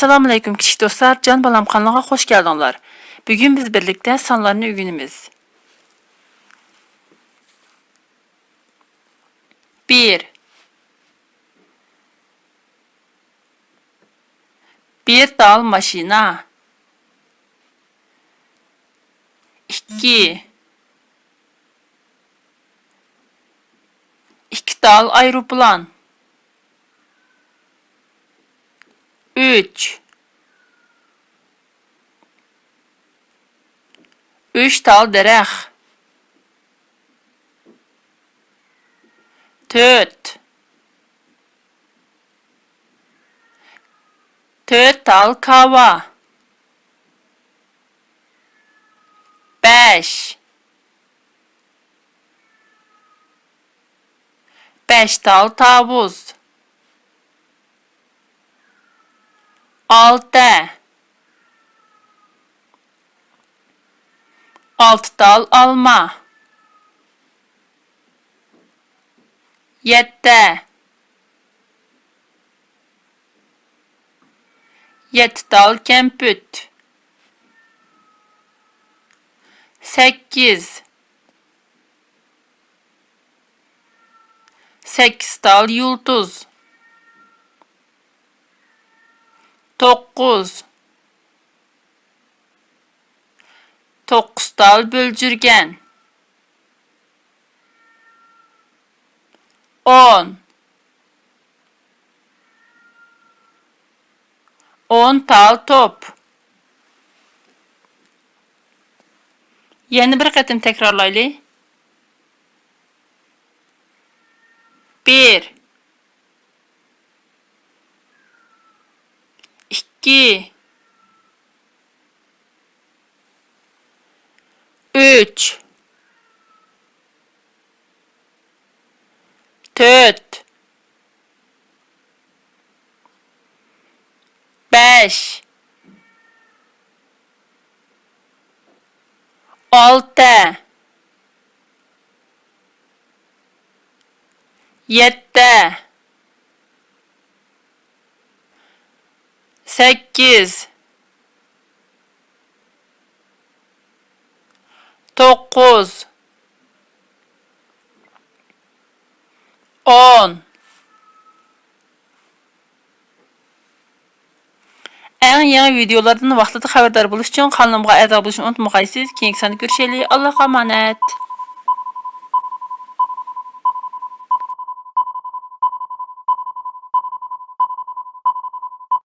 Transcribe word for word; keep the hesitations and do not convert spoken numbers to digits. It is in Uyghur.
ئەسسالامۇئەلەيكۇم كىچىك دوستلار، جان بالام قانىلىغا خوش كەلدىڭلار. بۈگۈن بىز بىرلىكتە سانلارنى ئۆگىنىمىز. بىر. بىر تال ماشىنا. ئىككى. ئىككى تال ئايروپىلان. ئۈچ. ئۈچ تال دەرەخ. تۆت. تۆت تال كاۋا. بەش. بەش تال تاۋۇز. ئالتە. ئالتە تال ئالما. يەتتە. يەتتە تال كەمپۈت. سەككىز. سەككىز تال يۇلتۇز. توققۇز. توققۇز تال بۆلجۈرگەن. ئون. ئون تال توپ. يەنە بىر قېتىم تەكرارلايلى. بىر. ئىككى. ئۈچ. تۆت. بەش. ئالتە. يەتتە. سەككىز. توققۇز. ئون. ئەڭ يېڭى ۋىدېئولاردىن ۋاقتىدا خەۋەردار بولۇش ئۈچۈن قانىلىمغا ئەزا بولۇشنى ئۇنتۇمىغايسىز. كېيىنكى ساندا كۆرۈشەيلى. ئاللاھقا ئامانەت.